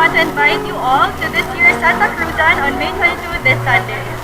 want to invite you all to this year's Santa Cruzan on May 22, this Sunday.